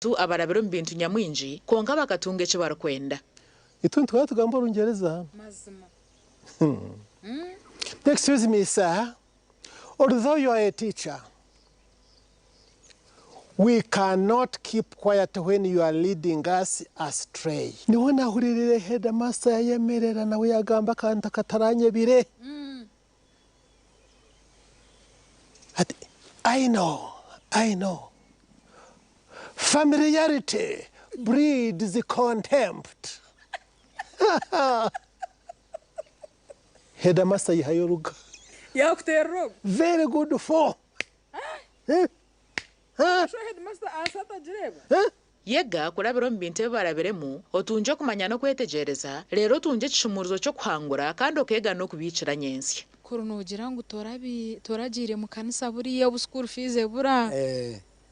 Abarabire omu bintu nyamwingi kwonka bakatunga eki barikwenda. Itwe nituhora tugamba Orungyereza. Excuse me sir, although you are a teacher, we cannot keep quiet when you are leading us astray. Niho nahuririire headmaster yayemerera nawe yagamba akantu akataranyebire. Ati, I know, I know. Familiarity breeds contempt. Headmaster yihayo oruga. Yakuterera ogu. Very good for. Eh? Sho headmaster ansi atagireeba? Eh? Yega kurabira omu bintu ebi barabiremu, otungye okumanya n'okwetegyereza, reero otungye ekishumuurizo ky'okuhangura kandi okeega n'okubiikira nyentsya. Kuri noogira ngu toragiire mu kanisa buriya obu school fees ebura,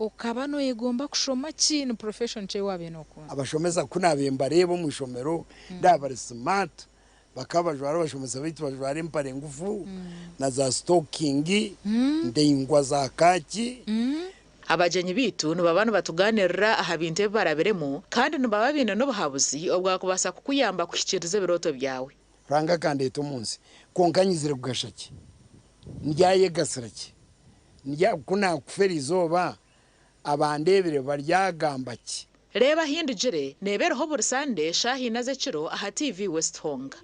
okaba nooyegomba kushoma ki? Ni profession ki ei waabaire nookunda? Abashomesa ku naabaire mbareeba omu ishomero ndaaba bari smart, bakaba bajwara abashomesa baitu bajwara empare ngufu na za sitokingi ndaingwa za kaaki. Abagyenyi baitu nibaba nibatugaaniirira aha bintu ebi barabiremu kandi nibaba baine n'obuhabuzi obwakubaasa kukuyamba kuhikiiriza ebirooto byawe. Ruhanga akandeeta omu nsi, kwonka nyizire kugasha ki? Ndyayegasira ki? Ndya, ku naakufa eri izooba, abandeebire baryagamba ki? Reeba Ahindugire neeba eriho buri Sande shaaha ina z'ekiro aha TV West honka.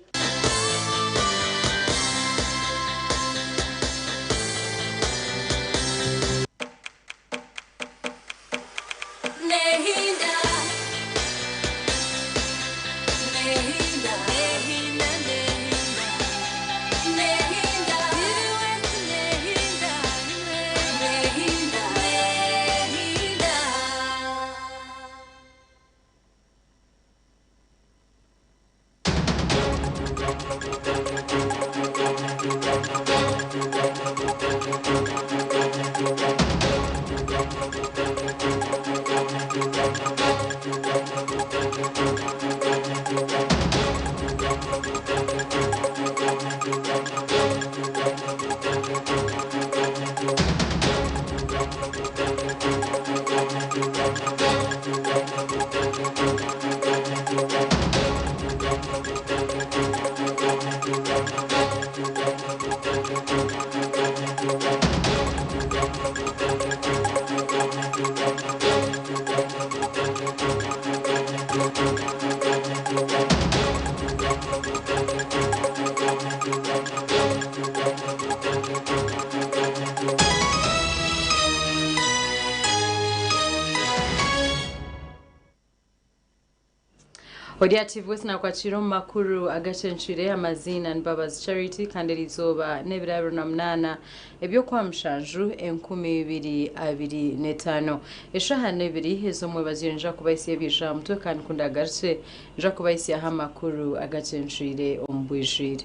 Ori aha TV West nakwakira omu makuru agacencwire amaziina ni Mbabazi Charity kandi erizooba n'ebiro 28 eby'Okwamushanju 2025 eshaaha n'ebiri ez'omwebazyo ninza kubahisya ebiija aha mutwe kandi ku ndagarukye ninza kubahisyaho amakuru agacencwire omu bwijwire.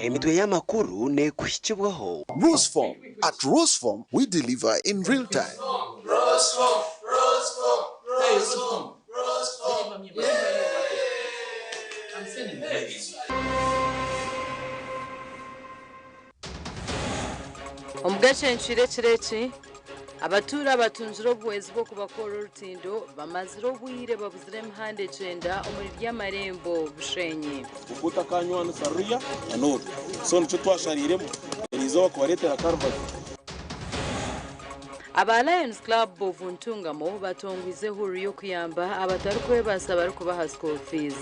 Emitwe y'amakuru neekuhikibwaho. Roseform, At Roseform, we deliver in real time. Omu gacencwire ekiro eki, abatuura abatungire obuhwezi bw'okubakorera orutindo bamazire obwire babuzire emihanda egyenda omuri Ryamarembo, Bushenyi. Oku otakanywanisa ruriya na n'oru. So nikyo twashariiremu eriizooba kubareetera Calvary. Aba Lions Club of Ntungamo batongwize ehururu y'okuyamba abatarikwebaasa barikubaha school fees.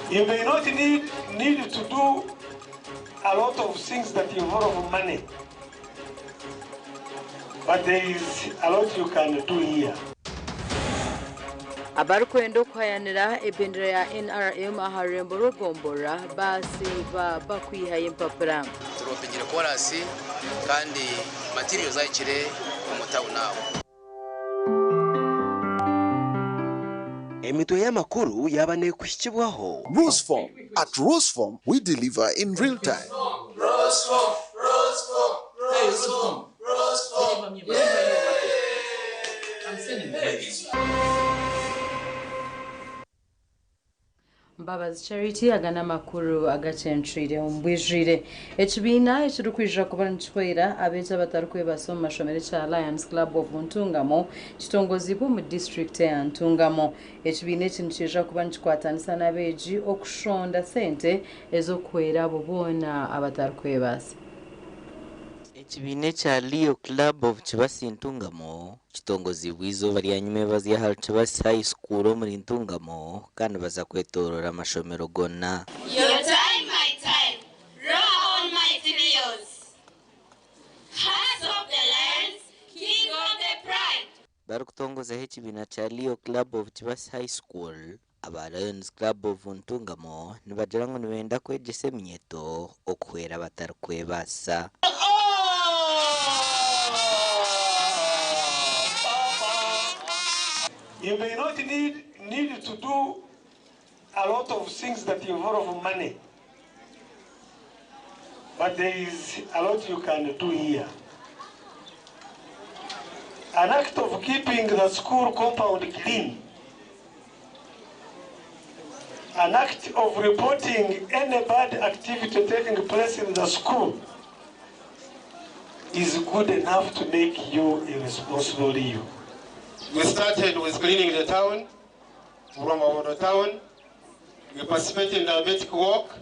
You may not need, need to do a lot of things that involve money, but there is a lot you can do here. Abarikwenda okuhayanira ebendera ya NRM aha rurembo rw'egomborora baasiiba bakwihayo empapura. Turopingire koraasi kandi materials zahikire omu tawuni aho. Emitwe y'amakuru yaaba neekuhikibwaho. Roseform, At Roseform, we deliver in real time. Mbabazi Charity aga n'amakuru agacencwire omu bwijwire. Ekibiina ekirikwija kuba nikihwera abeegi abatarikwebaasa omu mashomero ekya Lions Club of Ntungamo kitongoziibwe omu disiturikiti eya Ntungamo. Ekibiina eki nikiija kuba nikikwatanisa n'abeegi okushonda sente ez'okuhwera abo boona abatarikwebaasa. Ekibiina ekya Leo Club of Kibasi Ntungamo kitongoziibwe eizooba rya nyimwebazi ahari Kibasi High School omuri Ntungamo kandi baza kwetorora amashomero goona. Your time, my time. Roar on, mighty Leos. Hearts of the Lions, King of the Pride. Barikutongozaho ekibiina kya Leo Club of Kibasi High School, aba Lions Club of Ntungamo nibagira ngu nibenda kwegyesa eminyeto okuhwera abatarikwebaasa. You may not need, need to do a lot of things that involve money, but there is a lot you can do here. An act of keeping the school compound clean, an act of reporting any bad activity taking place in the school is good enough to make you a responsible you. We started with cleaning the town, Rwamwabondo town. We participated in the hermetic walk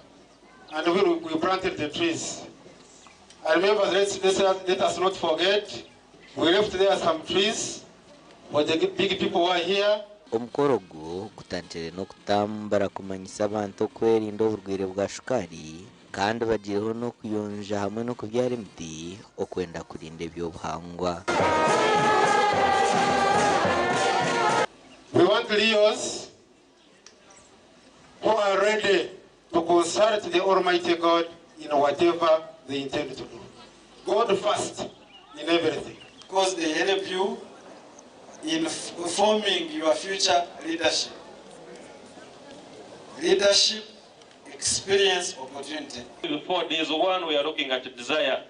and we, we planted the trees. I remember, let's, let's, let us not forget, we left there some trees for the big people who are here. Omukoro ogu gutandikire n'okutambura kumanyisa abantu okwerinda oburwaire bwa shukaari kandi bagireho n'okuyonja hamwe n'okubyara emiti okwenda kurinda eby'obuhangwa. We want Leos who are ready to consult the Almighty God in whatever they intend to do. God first in everything. Because they help you in forming your future leadership. Leadership, experience, opportunity. Before this one, we are looking at desire.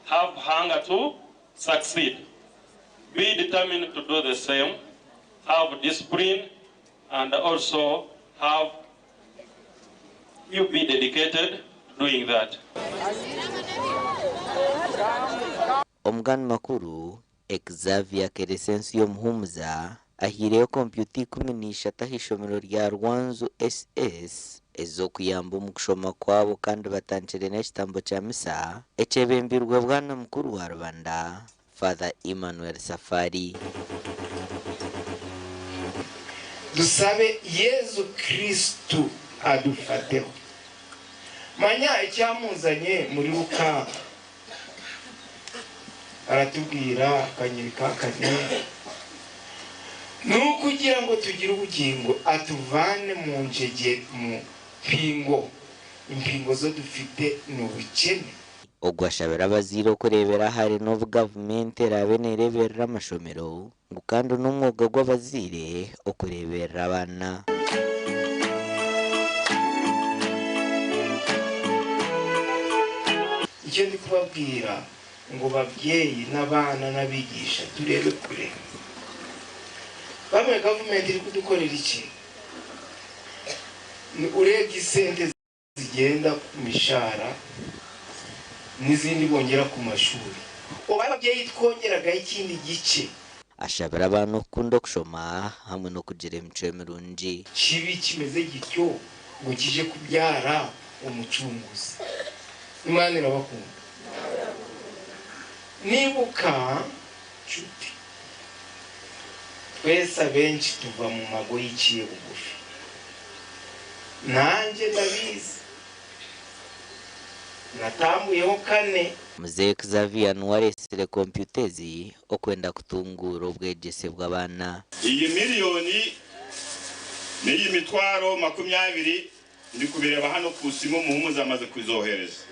Have hunger to succeed. Be determined to do the same. Have discipline and also have you be dedicated to doing that. Omugani makuru Xavier Keresensiyo Muhumuza ahiireyo kompyuta 13 aha ishomero rya Rwanzu SS ez'okuyamba omu kushoma kwabo kandi batandikire n'ekitambo kya misa ekyebembirwe bwana mukuru wa Rubanda Father Emmanuel Safari. Dusabe Yezu Kristu adufateho. Manya icyamuzanye muri Luka, aratubwira akanyiri ka kane, ni ukugira ngo tugire ubugingo, atuvane mu njege, mu mpingo. Impingo zo dufite ni ubukene. Ogwo ashabira abazaire okureebera ahari n'obu gavumenti eraabe neereeberera amashomero ngu kandi n'omwoga gw'abazaire okureeberera abaana. Icyo ndi kubabwira ngo babyeyi n'abana n'abigisha turebe kure. Bamwe gavumenti iri kudukorera iki? Ni urebye isente zigenda ku mishahara n'izindi bongera ku mashuri, ubu ababyeyi twongeragaho ikindi gice. Ashabira abantu okukunda okushoma hamwe n'okugira emico mirungi. Kibi kimeze gityo ngo kije kubyara umucunguzi. Imana irabakunda. Nibuka nshuti, twese abenshi tuva mu mago yiciye bugufi, nanjye ndabizi natambuyeho kane. Mzee Xavier niwe kompyuta ezi okwenda kutunguura obwegyese bw'abaana. Iyi miliyoni n'iyi mitwaro 20 ndi kubireba hano ku simu, Muhumuza amaze kuzohereza.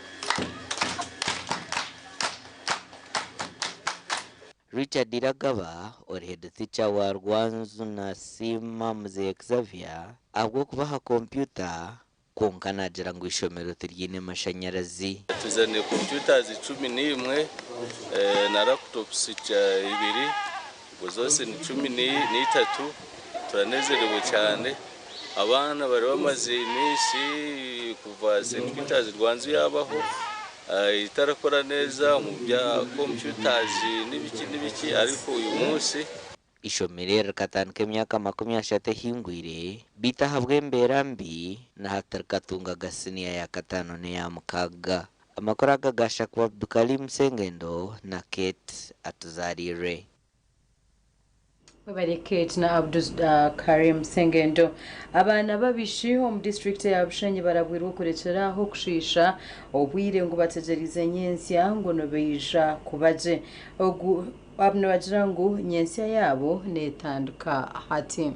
Richard Iragaba ori head teacher wa Rwanzu nasiima Mzee Xavier ahabw'okubaha kompyuta, kwonka nagira ngu ishomero tiryine mashanyarazi. Tuzaniye computers 11 na laptops 2, ubwo zose ni 13. Turanezerewe cyane. Abaana bari bamaze eminsi kuva St Peters Rwanzu yabaho itarakora neza omu bya computers n'ibiki n'ibiki ariko uyu munsi. Ishomero eri rikatandika emyaka 30 ehingwire beitu ahabw'embeera mbi na hati rikatungaga siniya ya kataano n'eya mukaaga. Amakuru aga gaashakwa Abdukalim Sengendo na Kate Atuzariirwe. Webare Kate na Abdu Karim Sengendo. Abaana babishi omu disiturikiti ya Bushenyi barabwirwe okurekyera aho okushiisha obwire ngu bategyerize nyentsya ngu nibaija kuba gye. Ogu nibagira ngu nyentsya yaabo netandika hati.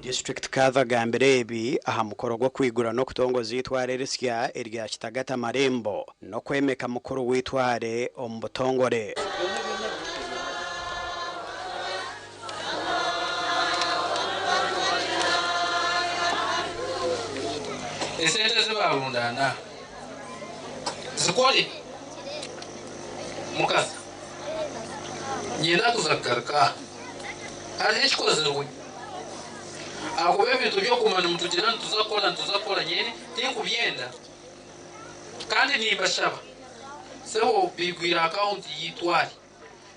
Disiturikiti Kadhi agambire ebi aha mukoro gw'okwigura n'okutongoza eitware erisya erya Kitagata Marembo n'okwemeka mukuru w'eitware omu butongore. Esente ezi baarundaana zikore mukazi. Niinyenda kuza kugaruka aha hariho ekikozirwe. Ahakuba ebintu by'okuguma nimutugira nituza kukora nituza kukora nyowe tinkubyenda. Kandi nimbashaba sebo baigwire akawunti y'eitware.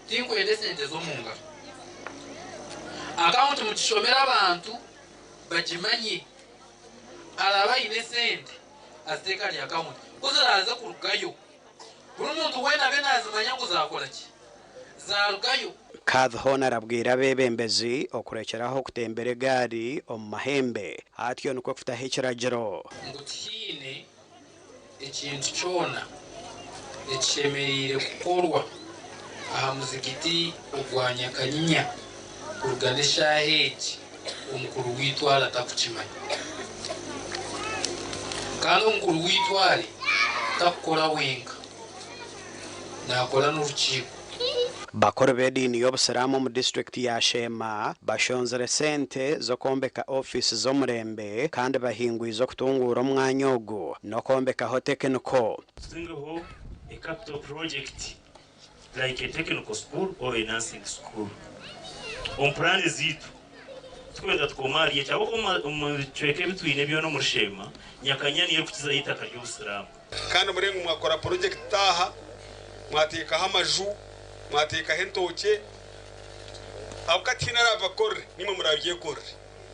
Tinkwenda esente z'omu ngaro. Akawunti mugishomere abantu bagimanye. Araabe aine esente aziteeke ahari akawunti. Ku ziraaze kurugayo, buri muntu weena abe naazimanya ngu zaakora ki? Zaarugayo. Kadhi hoona arabwire abeebembezi okurekyera aho kutembera egaari omu mahembe atyo nikwo kutaho ekiragiro. Ngu tihaine ekintu kyona ekishemereire kukorwa aha muzigiti ogwa Nyakanyinya kuruga n'eshaaha egi omukuru w'eitware atakukimanya. Kandi omukuru w'eitware takukora wenka, naakora n'orukiiko. Bakuru b'ediini y'obusiraamu omu disiturikiti ya Sheema bashonzire sente z'okwombeka ofiisi z'omurembe kandi bahingwize okutunguura omwanya ogu n'okwombekaho tekiniko. Tutungeho a capital project like a technical school or a nursing school omu puraani zaitu. Tikwenda tukoma ahari ekyo ahabw'okuba omu bicweka ebi twine byona omuri Sheema, Nyakanya niyo erikukizayo eitaka ry'obusiraamu. Kandi murebe ngu mwakora porojekiti aha, mwateekaho amaju, mwateekaho entookye, ahabw'okuba tihaine araabibakorere, niimwe muraabyekorere.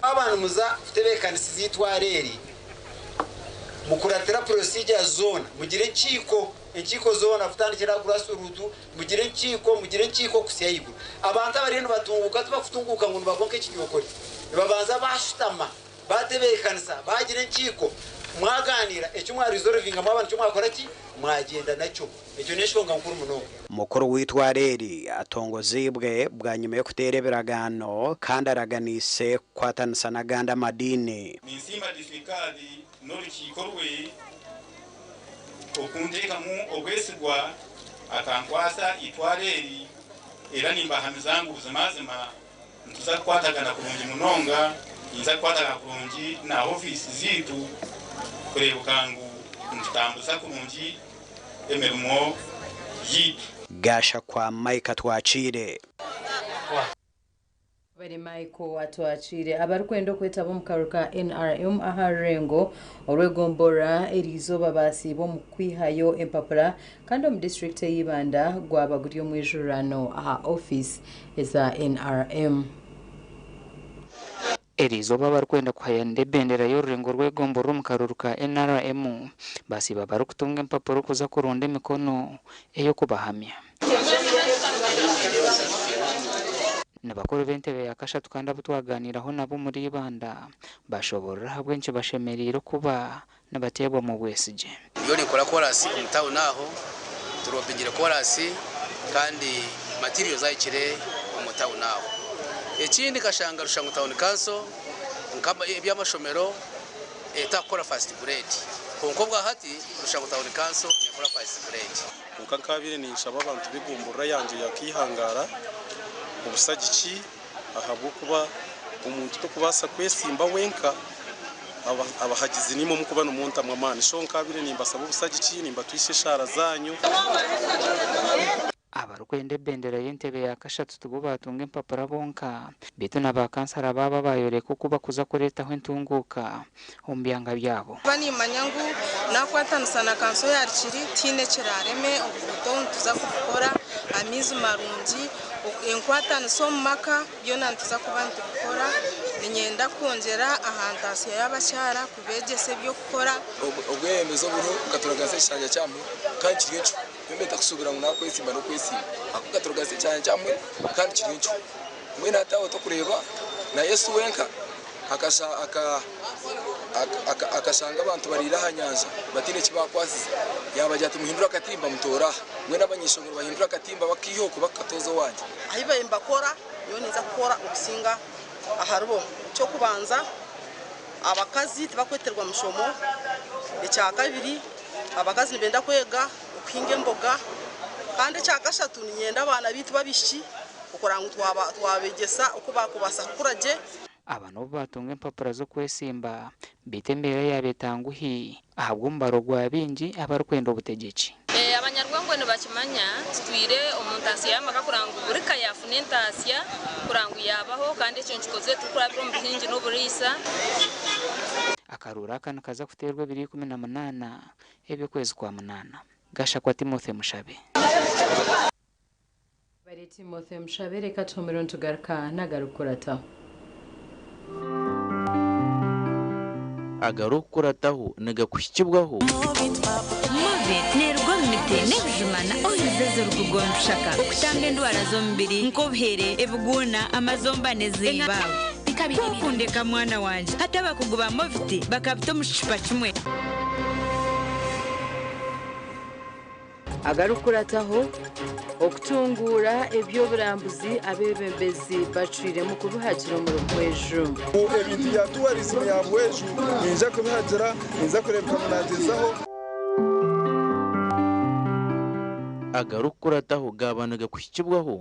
Mwaba nimuza kutebeekanisiza eitwaro eri, mukuratire procedures zoona, mugire enkiiko, enkiiko zoona kutandikira aha grassroot, mugire enkiiko, mugire enkiiko kuhitsya ahaiguru. Abantu abariyo nibatunguuka tibakutunguuka ngu nibagwa nk'ekinyokore, nibabanza baashutama, baatebeekanisa, baagira enkiiko, mwagaaniira, eki mwaresolvinga mwaba nikyo mwakora ki? Mwagyenda nakyo. Egyo n'enshonga nkuru munonga. Mukuru w'eitwaro eri atongoziibwe bwanyima y'okuteera ebiragaano kandi araganiise kukwatanisa n'agandi amadiini. Ninsiima Disikaadi n'orukiiko rwe okunteekamu obwesigwa akankwatsa eitwaro eri era nimbahamiza ngu buzimazima nituza kukwatagana kurungi munonga, ninza kukwatagana kurungi na ofiisi zaitu kureebeka ngu nitutambuza kurungi emirimo yaitu. Gashakwa Mike Atwakiire. Bari Michael Atwakiire abarikwenda okwetaba omu karuru ka NRM aha rurengo orw'egomborora eriizooba baasiiba omu kwihayo empapura kandi omu disiturikiti eya Ibanda gwaba guri omwijururano aha ofiisi eza NRM. Eriizooba abarikwenda kuhayanira ebendera y'orurengo rw'egomborora omu karuru ka NRM basiiba barikutunga empapura okuza kuronda emikono ey'okubahamya. Ni bakuru b'entebe ya kashatu kandi abu twaganiiraho nabo omuri Ibanda bashoborora ahabw'enki bashemereire okuba nibateebwamu obwesigye. Ndiyo ninkora koorasi omu tawuni aho, turopingire koorasi kandi materials zahikire omu tawuni aho. Ekindi nkashanga Rushango Town Council nka eby'amashomero etakukora first grade kwonka obwahati Rushango Town Council nekora first grade. Kwonka nkaabaire ninshaba abantu b'egomborora yangye ya Keihangara obusagiki ahabw'okuba omuntu tokubaasa kwesimba wenka, abahagizi niimwe mukuba nimuntamu amaani. So nkaabaire nimbasaba obusagiki, nimbatwisa eshaara zaanyu. Abarikwenda ebendera y'entebe ya kashatu tibo baatunga empapura bonka, beitu na baakansara baabo abaayoreka oku bakuza kureetaho entunguuka omu byanga byabo. Kuba nimanya ngu nakwatanisa na kanso ya Rukiri tihaine ekirareme, oruguuto nituza kurukora, amaizi marungi, enkwatanisa omu maka byona nituza kuba nitubikora. Niinyenda kwongyera aha ntaasya y'abakyara kubeegyesa eby'okukora. Obwebembezi oburiho bukaturaganisa ekishanja kyamwe kandi kiri encuhu. Nyowe ntakusuubira ngu naakwesimba n'okwesimba ahabw'okuba bukaturaganisa ekyanya kyamwe kandi kiri encuhu. Mbwenu hati aho torikureeba na Yesu wenka akashanga abantu bariire aha nyanja bataine ki baakwasize yaabagira ati muhindure akatimba mutoore aha. Mbwenu abanyaishongoro bahindura akatimba bakaiha okwo bakakatooza owangye. Ahi baabaire nibakora, nyowe ninza kukora okusinga aharibo. Eky'okubanza, abakazi tibakweterwa mishomo. Ekyakabiri, abakazi nibenda kwega okuhinga emboga. Kandi ekyakashatu, niinyenda abaana baitu b'abaishiki okureba ngu twabegyesa oku baakubaasa kukura gye. Aba n'obu baatunga empapura z'okwesimba, beitu embeera yaaba etanguhi ahabw'omubaro gwa baingi abarikwenda obutegyeki. Abanyarwengwe nibakimanya tutwire omu ntaasya y'amaka kureba ngu buri ka yaafuna entaasya kureba ngu yaabaho kandi ekyo nikikozire turikurabira omu buhingi n'oburiisa. Akaruuru aka nikaza kuteerwa ebiro 18 eby'okwezi kwa munaana. Gashakwa Timothy Mushabe. Bari Timothy Mushabe reka tuhumire nitugaruka n'agarikukurataho. Agarikukurataho nigakuhikibwaho. Movit neeruga omu miti n'ebijuma na oils ezirikuruga omu bishaka okutamba endwara z'omubiri nk'obuhere, ebiguuna, amazomba n'ezindi. Ku okundeka mwana wangye, hati abakugu ba Movit bakabita omu kicupa kimwe. Agarikukurataho, Okutunguura eby'oburambuzi abeebembezi bacwiremu kubihagira omuri Buhweju. Ebintu bya tourism ya Buhweju ninza kubihagira, ninza kureebeka ngu nagyezaho. Agarikukurataho gaaba nigakuhikibwaho.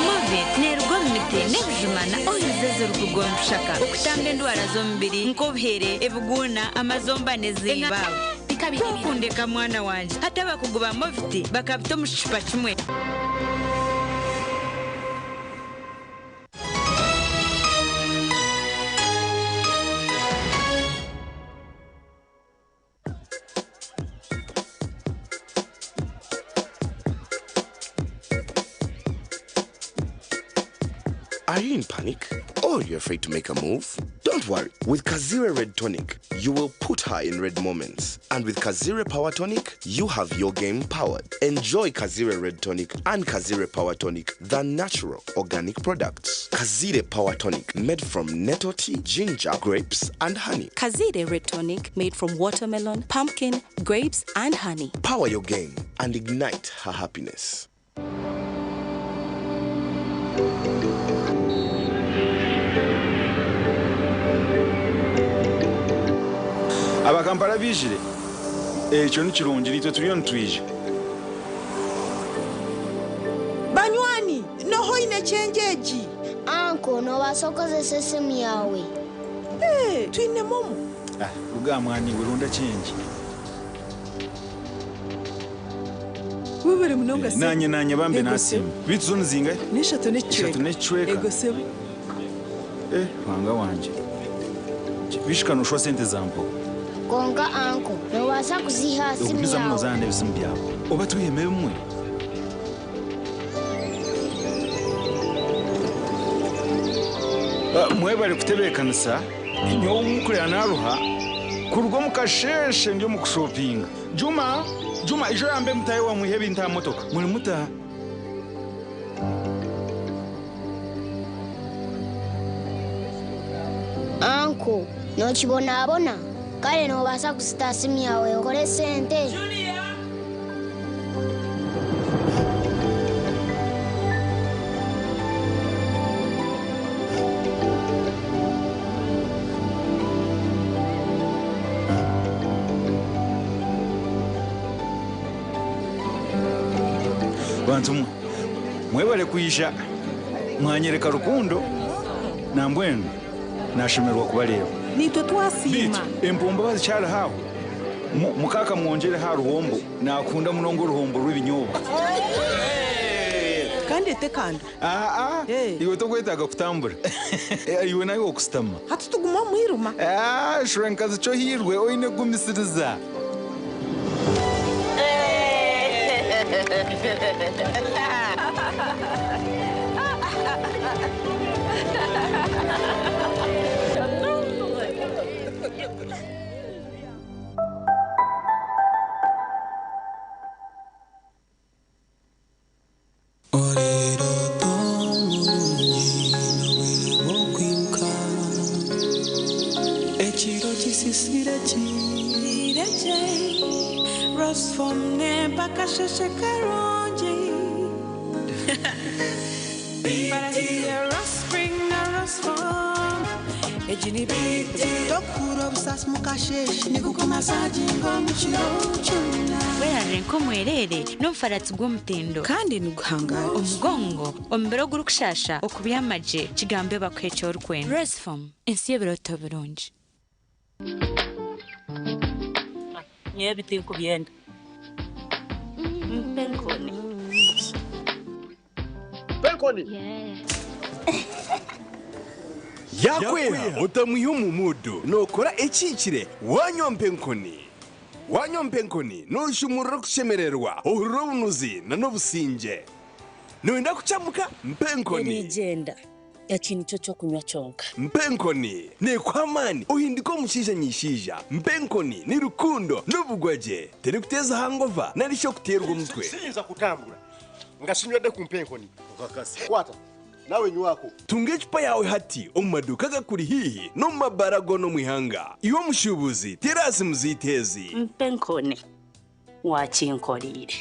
Movit neeruga omu miti n'ebijuma na oils ezirikuruga omu bishaka okutamba endwara z'omubiri nk'obuhere, ebiguuna, amazomba n'ezindi. Ku okundeka mwana wangye, hati abakugu ba Movit bakabita omu kicupa kimwe. Are you in panic? Or you're afraid to make a move? Don't worry. With Kazire Red Tonic, you will put her in red moments. And with Kazire Power Tonic, you have your game powered. Enjoy Kazire Red Tonic and Kazire Power Tonic, the natural organic products. Kazire Power Tonic, made from nettle tea, ginger, grapes, and honey. Kazire Red Tonic, made from watermelon, pumpkin, grapes, and honey. Power your game and ignite her happiness. Abakampala baijire? Ekyo ni kirungi, naitwe turiyo nitwija. Banywani, n'oha oine kyengi egi? Anko, noobaasa kukozesa esimu yaawe. Ee, twine momo. Ah, ruga aha mwana iwe, ronda kyengi. Webare munonga sebo. Naanye naanye bambe Ego nasiima. sebo. Beitu zo nizingahi? N'eshatu n'ekicweka. Ishatu n'ekicweka. Ego sebo. Eh, Ruhanga wangye. Bishika nooshwa sente za mpaho. Kwonka anko, noobaasa kuziiha aha simu Ogumizamu yaawe. noozaana n'ebisimu byawe. Oba twihemu ebimwe. Ah, Mwebare kutebeekanisa. Nyowe omu kureba naaruha kuruga omu kasheeshe ndi omu kushopinga. Juma, Juma, ija oyambe mutaahi waawe mwihe ebintu aha motoka. Muri muta? Anko, nookibonabona? Kare noobaasa kuzita aha simu yaawe okore sente. Bantu mwe, mwebare kwija mwanyereka rukundo, nambwenu nashemererwa kubareeba. Naitwe twasiima. Beitu empombo bazikyariho aho, mukaaka mwongyereho aha ruhombo, nakunda munonga oruhombo rw'ebinyobwa. Kandi etekanda. Aa, iwe tokwetaaga kutambura. Iwe nawe okusitama. Hati tuguma omu mwirima. Ah, shura nkazi kyo hirwe oine kugumisiriza. Ekiro kisisire kirekye Rosfom mpaka sheshe karungi Tokura obusasi mukasheshe nigukomasaginga omukiro kyona. Werarire nk'omwerere n'omufaratsi gw'omutindo kandi niguhangara omugongo omubiri ogurikushasha okubyama gye kigambe bakuha eki orikwenda. Rosfom ensi y'ebirooto birungi. Nyowe ebi tinkubyenda. Mpa enkoni. Mpa enkoni. Yakweha otamwiha omu muudu nookora ekihikire waanywa mpa enkoni. Waanywa mpa enkoni nooshumurura okushemererwa, ohurira obunuzi n'obusingye. Nooyenda kukyamuka? Mpa enkoni. Erigyenda. Eki nikyo ky'okunywa kyonka. Mpa enkoni neekuha amaani ohinduke omushaija nyishaija. Mpa enkoni ni rukundo n'obugwagye. Terikuteeza hangova nari shi okuteerwa omutwe. Siyinza kutambura nga sinywedde ku mpa enkoni. Kwata nawe nywako. Tunga ecupa yaawe hati omu maduuka agakuri haihi n'omu mabaara goona omu ihanga. Iwe omushuubuzi, teera aha simu zaitu ezi. Mpa enkoni waakinkoreire.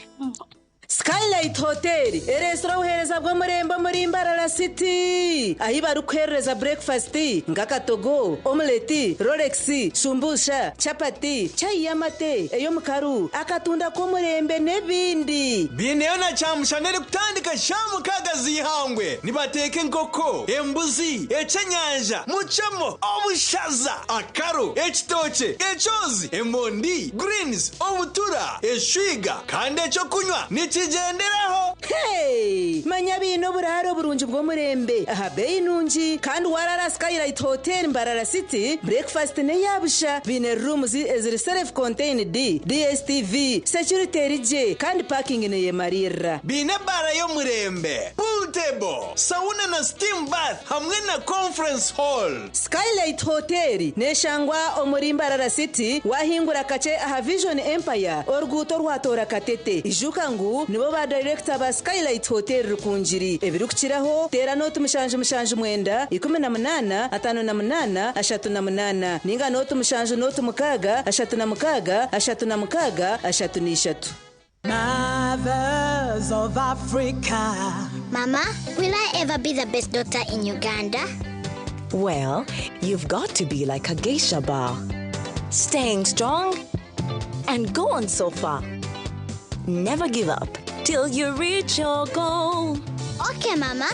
Skylight Hotel ereetsire obuheereza bw'omurembe omuri Mbarara City ahi barikuheerereza burekifasiti nk'akatogo, omuleti, rolex, shumbusha, chapati, chai y'amate, ey'omukaru, akatunda k'omurembe n'ebindi. Biineyo na kyamushana erikutandika shaaha mukaaga z'eihangwe. Nibateeka enkoko, embuzi, ekyenyanja, mucemo, obushaza, akaro, ekitookye, ekyozi, emondi, greens, obutura, eshwiga kandi ekyokunywa nikigyenderaho. Hey! Manya baine oburaaro burungi bw'omurembe aha beeyi nungi kandi waraara Skylight Hotel Mbarara City, breakfast n'eya busha. Baine rooms eziri self contained, DSTV, security eri gye kandi parking neyemariirira. Baine ebaara y'omurembe, pool table, sauna na steam bath hamwe na conference hall. Skylight Hotel neshangwa omuri Mbarara City wahingura kakye aha Vision Empire oruguuto orwatoora Katete. Ijuka ngu nibo ba dayirekita ba Skylight Hotel Rukungiri. Ebirikukiraho teera nooti 779 18 58 38 ninga nooti 7 nooti 6 36 36 33. Mothers of Africa. Mama, will I ever be the best doctor in Uganda? Well, you've got to be like a geisha bar. Staying strong and go on so far. Never give up till you reach your goal. Okay, Mama.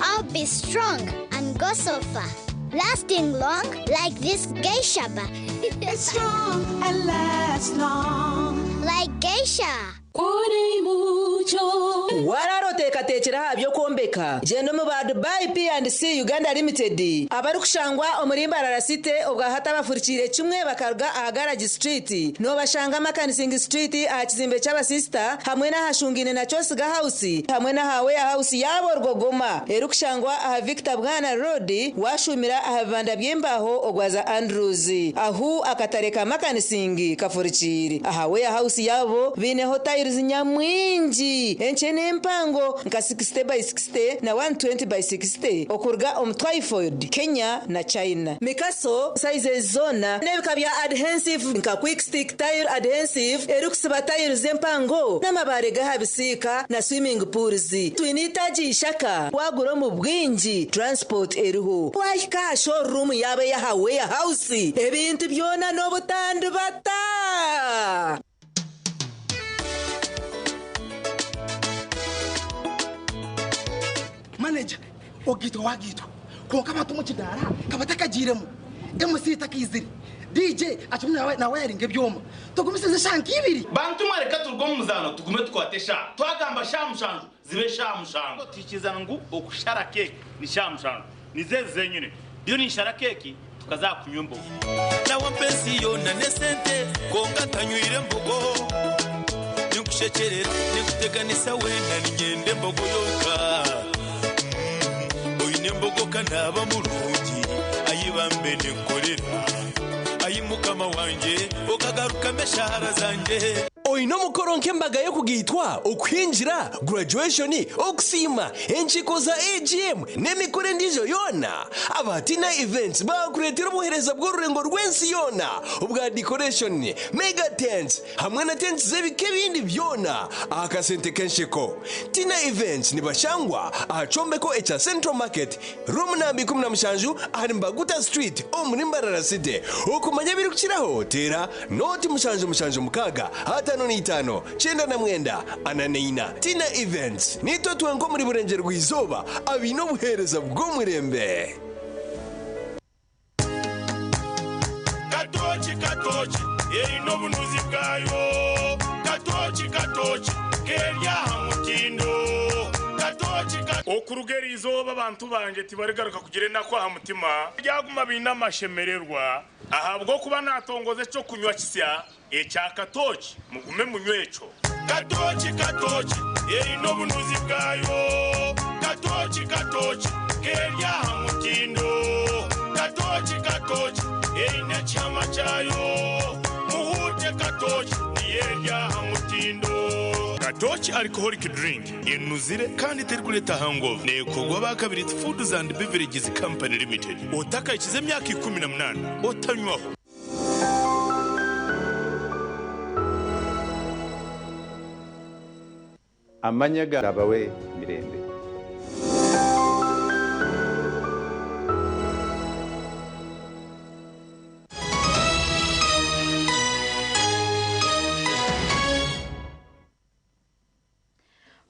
I'll be strong and go so far. Lasting long like this geisha bar. It's strong and lasts long. Like geisha. Waraara oteekateekire aha by'okwombeka gyenda omu ba Dubai P&C Uganda Limited abarikushangwa omuri Mbarara City obwahati abafurikiire kimwe bakaruga aha Garage Street noobashanga Makanising Street aha kizimbe ky'abasisita hamwe n'ahashungaine na Kyosiga House hamwe n'aha Warehouse yaabo Rwogoma erikushangwa aha Victor Bwana Road washuumira aha bibanda by'embaaho ogwaza Andrews ahu akatare ka Makanising kafurikiire aha Warehouse yaabo baineho tiles nyamwingi enkye n'empango nka 60 by 60 na 120 by 60 okuruga omu Twyford, Kenya na China. Mikaso sizes zoona n'ebika bya adhesive nka quick stick tile adhesive erikusiba tiles empango n'amabaare g'aha bisiika na swimming pools. Twine itaagi ishaka wagura omu bwingi transport eriho. Wahika aha showroom yaabo ey'aha warehouse ebintu byona n'obutandibata. Manager, ogaitwa wagaitwa kwonka abantu omu kidaara nka batakagiiremu. MC takaizire. DJ akimwe nawe nawe yaringa ebyoma. Tugumisirize eshaaha nk'ibiri. Bantu mwe reka turuge omu muzaano tugume tukwate eshaaha. Twagamba shaaha mushanju zibe shaaha mushanju. Twikiriza ngu okushara keeki ni shaaha mushanju. Nizo ezi zenyine. Ndiyo ninshara keeki tukaza aha kunywa embogo. Nawampa ensi yoona n'esente kwonka ntanywire mbogo. Ninkushekyerera, ninkuteganisa weena niinyenda embogo yonka. Oine embogo ka naaba murungi, ai bambe ninkukorera. Ai Mukama wangye, okagarukamu eshaara zangye. Oine omukoro nk'embaga y'okugaitwa, okuhingira, graduation, okusiima, enkiiko za AGM n'emikoro endiijo yoona? Aba Tina Events baakureetera obuheereza bw'orurengo rw'ensi yoona obwa decoration, mega tents hamwe na tents z'ebika ebindi byona aha kasente k'ensheko. Tina Events nibashangwa aha kyombeko ekya Central Market, Room namba 17 ahari Mbaguta Street omuri Mbarara City. Okumanya ebirikukiraho teera nooti 776 55 99 44. Tina Events, Niitwe twenka omuri Burengyerwa-izooba abaine obuheereza bw'omurembe. Katooki katooki eine obunuzi bwayo Katooki katooki keri aha mutindo Katooki ka. Okuruga eri izooba abantu bangye tibarigaruka kugira enaku aha mutima, baryaguma baine amashemererwa, ahabw'okuba naatongoza eky'okunywa kisya ekya katooki, mugume munywe ekyo. Katooki katooki eine obunuzi bwayo Katooki katooki keri aha mutindo Katooki katooki eine ekihama kyayo Muhuute katooki niyo eri aha mutindo. Katooki Alcoholic Drink enuzire kandi terikureeta hangover. Neekorwa aba Kabiriiti Foods and Beverages Company Limited. Otakahikize emyaka 18 otanywaho. Amanya ga abawe mirembe.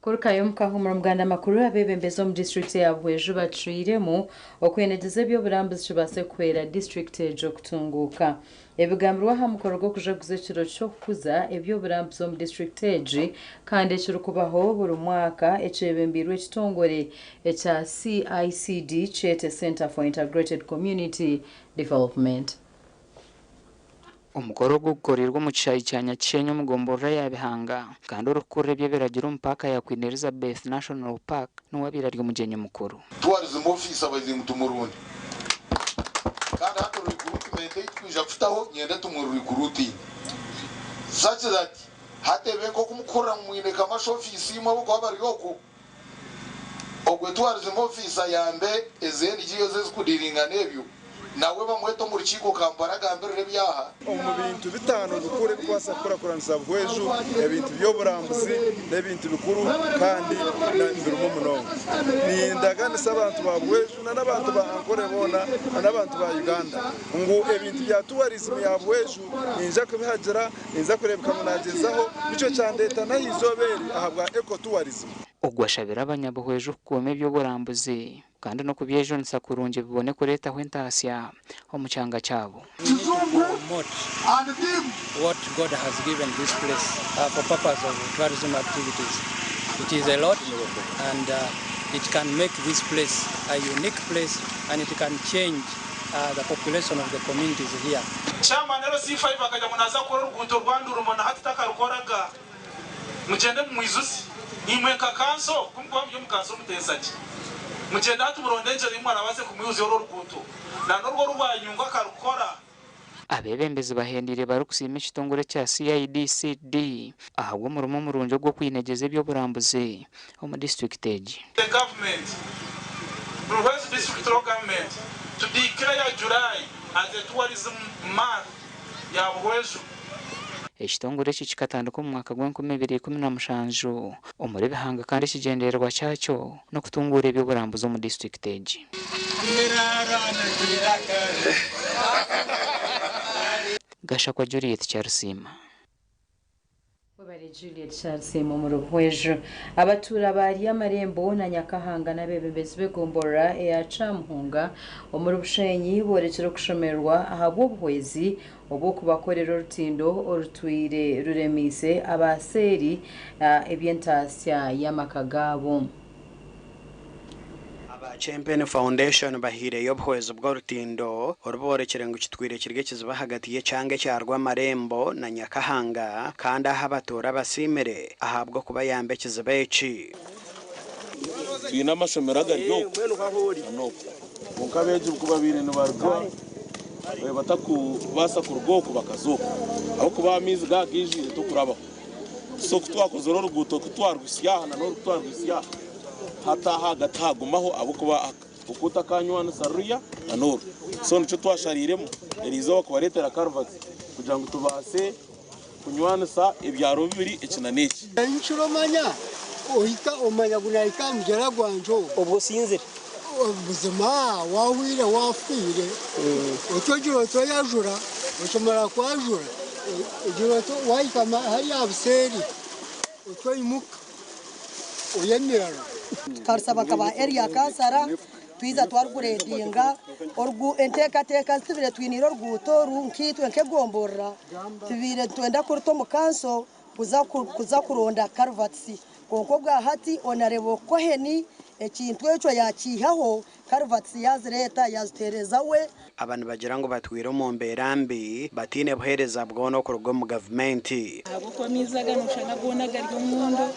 Kurukayo omu Muganda Makuru, abeebembezi omu disiturikiti ya Buhweju bacwiremu okwenegyeza eby'oburambuzi kibaase kuhwera disiturikiti egyo kutunguuka. Ebigambirwe aha mukoro gw'okujaguza ekiro ky'okukuza eby'oburambuzi omu disiturikiti egi kandi ekirikubaho buri mwaka ekyebembeirwe ekitongore ekya CICD kyete Centre for Integrated Community Development. Omukoro ogu gukoreirwe omu kishaayi kya Nyakishenyi omu gomborora ya Bihanga kandi orikukurira eby'ebiragiro omu paaka ya Queen Elizabeth National Park niwe abaire ari omugyenyi mukuru. Tourism officer baizire ngu tumurunde kandi hati recruitment ei tukwija kutaho nyenda tumu recruitinge such that hati ebe nk'oku mukuhurira ngu mwine kamasha office imwe ahabw'okuba bari okwo, Ogwe tourism officer ayambe ezi NGOs ezikudiringa n'ebyo nawe bamwete omu rukiiko Kampala agambirire ebyaha. Omu bintu bitaano bikuru ebikubaasa kukurakuranisa Buhweju, ebintu by'oburambuzi n'ebintu bikuru kandi birimu munonga. Nindaganisa abantu ba Buhweju n'abantu ba Ankole boona n'abantu ba Uganda ngu ebintu bya tourism ya Buhweju ninza kubihagira, ninza kureebeka ngu nagyezaho nikyo kyandeeta n'aha izooba eri ahabwa eco tourism. Ogu ashabire abanyabuhweju kukuuma eby'oburambuzi kandi n'okubyejunisa kurungi bibone kureetaho entaasya omu kyanga kyabo. Chairman LC5 akagira ngu naza kukora oruguuto rwa Ndurumo na hati takarukoraga. Mugyende mumwijutsye. Imwe nka kanso, ku mukuba muri omu kanso muteesa gye. Mugyende hati muronde engyera ei murabaase kumwihuzya orwo ruguuto na n'orwo oru bwanyungu akarukora. Abeebembezi bahendeire barikusiima ekitongore ekya CIDCD ahabw'omurimo murungi ogw'okwinegyeza eby'oburambuzi omu disiturikiti egi. The government, Buhweju District Local Government to declare July as a tourism month ya Buhweju. Ekitongore eki kikatandika omu mwaka gw'enkumi ibiri ikumi na mushanju omuri Bihanga kandi ekigyendererwa kyakyo n'okutunguura eby'oburambuzi omu disiturikiti egi. Gashakwa Juliet Kyarusiima. Webale Juliet Charles omu Ruhweju. Abatuura ba Ryamarembo na Nyakahanga n'abeebembezi b'egomborora eya Kyamuhunga omuri Bushenyi boorekire okushemererwa ahabw'obuhwezi obw'okubakorera orutindo orutwire ruremiise aba seeri eby'entaasya y'amaka gaabo. Aba Champion Foundation bahaireyo obuhwezi bw'orutindo oru boorekire ngu kitwire kiri ekizibu ahagati y'ekyanga ekya Rwamarembo na Nyakahanga kandi ahu abatuura basiimire ahabw'okubayamba ekizibu eki. Twine amashomero agari oku n'oku kwonka abeegi ku babaire nibaruga batakubaasa kuruga oku bakaza oku ahabw'okuba amaizi gaaba gaijwire tokurabaho. So ku twakozire oruguuto ku twarwitsya aha na n'oru ku twarwitsya aha hati aha ahagati hagumaho ahabw'okuba oku otakanywanisa ruriya na n'oru. So nikyo twashariiremu eriizooba kubareetera karuvati kugira ngu tubaase kunywanisa ebyaro bibiri eki na n'eki. Nkiro omanya ohika omanya ngu nahika aha mugyera gwangye ogu. Obwo osinzire? Buzima wahwire wafiire otyo ogira oti oyajura okimara kwajura ogira oti wahika hariya aha buseeri otyo oimuka oyemerera. Tukarusaba nka ba area kansara twiza twaruguredinga orugu enteekateeka zitubire twiniire oruguuto oru nkaitwe nk'egomborora tubiire nitwenda kuruta omu kanso kuza kuza kuronda karuvatisi kwonka obwa hati Honourable Cohen ekintu ekyo yakiihaho karuvatisi yazireeta yazituheereza we. Aba nibagira ngu batwire omu mbeera mbi bataine buheereza bwona okuruga omu gavumenti. Ahabw'okuba amaizi aga nooshanga goona gari omundo,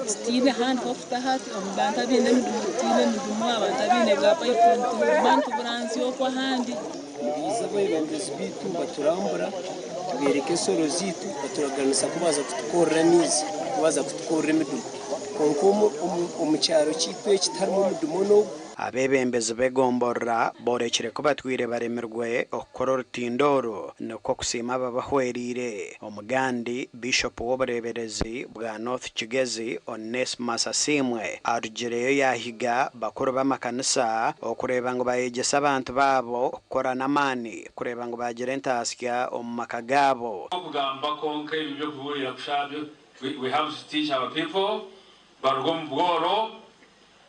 tutaine handi h'okutaha, omu bantu abaine emidumu tutaine emidumu, abantu abaine bwa payipu nituguma nituburanzya okwo ahandi. Nibaija abeebembezi baitu baturambura, tubeereka ensoro zaitu, baturaganisa ku baaza kutukorera amaizi, ku baaza kutukorera emidumu. Kwonka omu kyaro kyaitu eki tiharimu omudumu n'ogwo. Abeebembezi b'egomborora boorekire ku batwire baremirwe okukora orutindo oru nikwo kusiima ababahwereire. Omugandi, Biishopu w'obureeberezi bwa North Kigezi, Onesmus Asiimwe arugireyo yaahiga bakuru b'amakanisa okureeba ngu baayegyesa abantu baabo kukora n'amaani kureeba ngu baagira entaasya omu maka gaabo. Okugamba kwonka ebi by'okubuurira kusha byo we have to teach our people baruge omu bworo.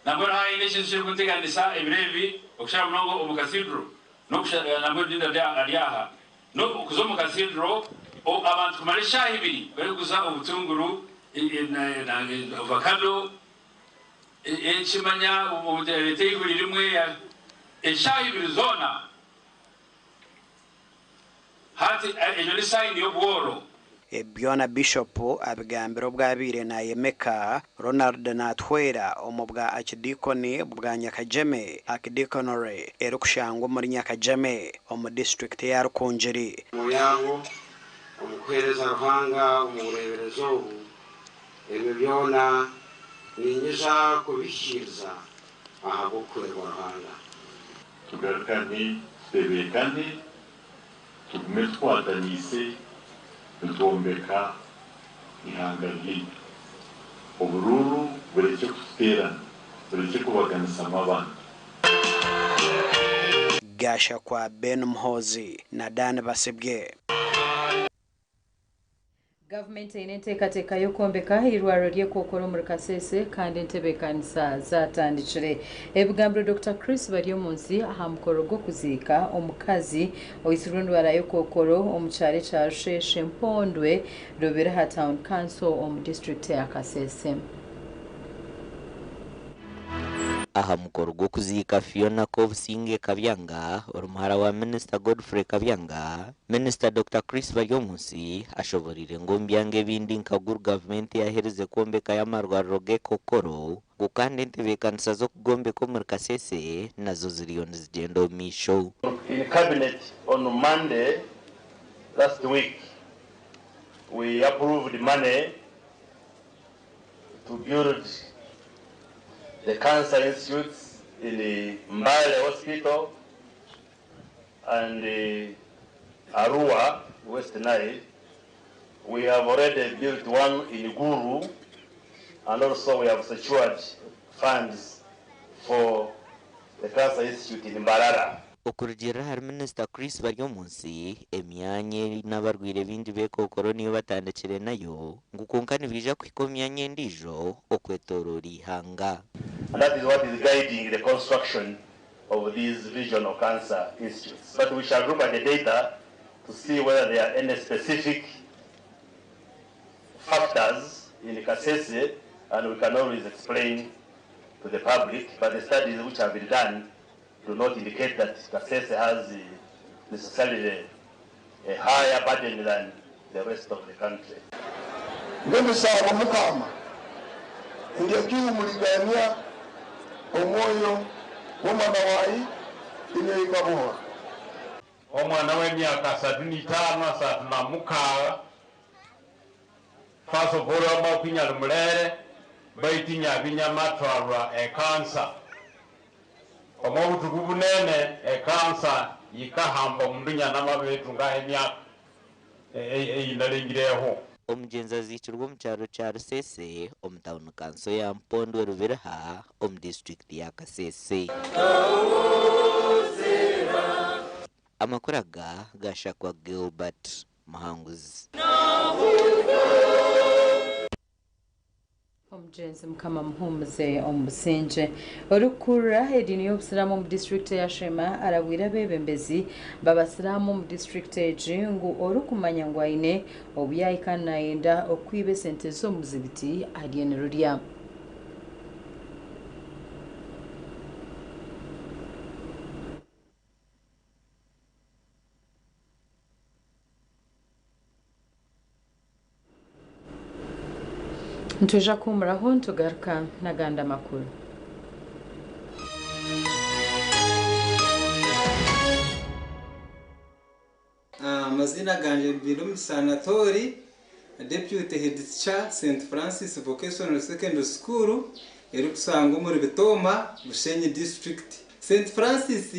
Nambwenu haine ekintu ekirikunteganisa ebiro ebi okushara munonga omu cathedral nambwenu ndinda ari aha n'okuza omu cathedral abantu kumara eshaaha ibiri barikuguza obutunguru, ovacado, ekimanya reeta eiguri rimwe eshaaha ibiri zoona hati egyo ni sayini y'obworo. Ebi byona Bishopu abigambire obu abaire nayemeka Ronald Natuhwera omu bwa Archdeacon bwa Nyakagyeme, Archdeaconry, erikushangwa omuri Nyakagyeme omu disiturikiti eya Rukungiri. Omuryango omu kuheereza Ruhanga omu bureeberezi obu, ebyo byona niinyija kubihikiiriza ahabw'okuhwerwa Ruhanga. Tugarukane, tutebeekane, tugume tukwataniise nitwombeka eihanga ryaitu. Oburuuru burekye kututeerana, burekye kubaganisamu abantu. Gashakwa Ben Muhoozi na Dan Basibye. Gavumenti eine enteekateeka y'okwombeka eirwariro ry'ekookoro omuri Kasese kandi entebeekanisa zaatandikire. Ebigambiro Dokita Chris Baryomunsi aha mukoro gw'okuziika omukazi oitsirwe endwara y'ekookoro omu kyaro ekya Rusheshe Mpondwe Rubiriha Town Council omu disiturikiti eya Kasese. Aha mukoro gw'okuziika Fiona Kobusinge Kabyanga, ori muhara wa Minisita Godfrey Kabyanga, Minisita Dokita Chris Baryomunsi ashoboreire ngu omu byanga ebindi nka Gulu gavumenti yaherize kwombekayo amarwariro g'ekokoro ngu kandi entebeekanisa z'okugombeka omuri Kasese nazo ziriyo nizigyenda omu maisho. In cabinet on Monday last week, we approved money to build the cancer institutes in the Mbale Hospital and the Arua, West Nile. We have already built one in Gulu, and also we have secured funds for the Cancer Institute in Mbarara. Okurugiirira ahari Minisita Chris Baryomunsi, emyanya eine abarwaire baingi b'ekookoro niyo batandikire nayo ngu kwonka nibaija kuhika omu myanya endiijo okwetooroora eihanga. And that is what is guiding the construction of these regional cancer institutes. But we shall look at the data to see whether there are any specific factors in Kasese, and we can always explain to the public, but the studies which have been done do not indicate that Kasese has necessarily a higher burden than the rest of the country. Ngemisaba mukama ndyakiwumuligania omwoyo w'omwana wayi ineikabuha. Omwana w'emyaka 35, 36, first of all amakwinya lumulere baitinya binyamatwalwa ekansa omu butuku bunene ekansa yikahamba omundu nyanama betu ngaho emyaka eyinalengireho. Omugyenzi aziikirwe omu kyaro kya Rusese omu tawuni kanso ya Mpondwe Rubiriha omu disitulikiti ya Kasese. Amakuru aga gashakwa Gilbert Muhanguzi. Omugyenzi Mukama muhumuze omu busingye. Orikukurira ediini y'obusiraamu omu disitulikiti ya Sheema arabwire abeebembezi b'abasiraamu omu disitulikiti egi ngu orikumanya ngu aine obu yahika nayenda okwiba esente z'omuzigiti arye nirurya. Nitwija kuhumuraho nitugaruka n'agandi amakuru. Amazina ganje Mbirumugisa Anatori, Deputy Head Teacher, St Francis Vocational Secondary School erikusangwa omuri Bitooma, Bushenyi District. St Francis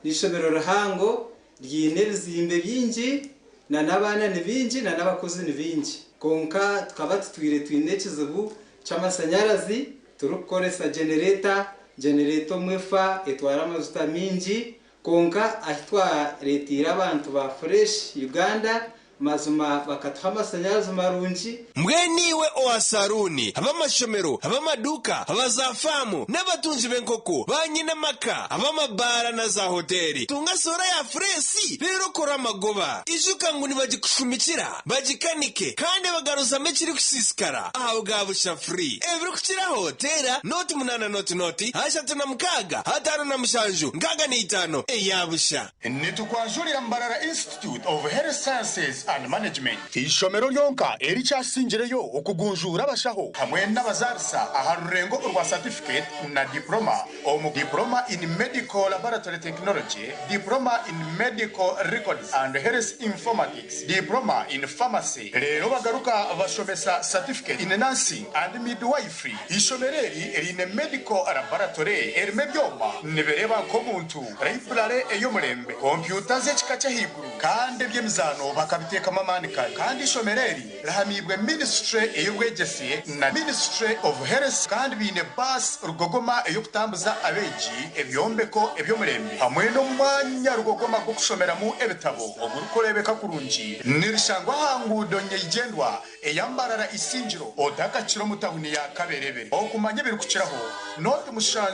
n'ishomero rihango ryine ebizimbe bingi na n'abaana ni bingi na n'abakozi ni bingi, konka tukaba tutwire twine ekizibu ky'amasanyarazi turikukoresa generator. Generator omwefa etwara amajuta mingi, konka ahi twareetiire abantu ba Fresh Uganda, mazima bakatuha amasanyarazi marungi. Mbweniwe owa saruni, ab'amashomero, ab'amaduka, abazafamu n'abatunzi b'enkoko, banyinamaka, ab'amabara na za hoteli, tunga solar ya Fresh rero kora amagoba. Ijuka ngu nibagikushumikira bagikanike kandi bagaruzamu ekiri kusisikara aho bwa busha free. Ebiri kukiraho tera 0 8 0 0 36 57 65 eyabusha. Nitukwanjurira Mbarara Institute of Health Sciences and Management, ishomero ryonka erikyasingireyo okugunjura abashaho hamwe n'abazarisa aha rurengo rwa certificate na diploma, omu diploma in medical laboratory technology, diploma in medical records and health informatics, diploma in pharmacy. Rero bagaruka bashomesa certificate in nursing and midwifery. Ishomero eri erine medical laboratory erimo ebyoma nibereba nk'omuntu, library ey'omurembe, kompyuta z'ekika ky'ahaiguru kandi eby'emizaano bakabiteekamu amaani kare. Kandi ishomero eri rihamibwe ministry ey'obwegyese na Ministry of Health, kandi biine baasi rugogoma ey'okutambuza abeegi, ebyombeko eby'omurembe hamwe n'omwanya rugogoma gw'okushomeramu ebitabo ogurikureebeka kurungi. Nirishangwa aha nguudo nyeigyendwa eyambarara Isingiro otakakira omu tawuni ya Kaberebere. Okumanya ebirikukiraho 0 7 7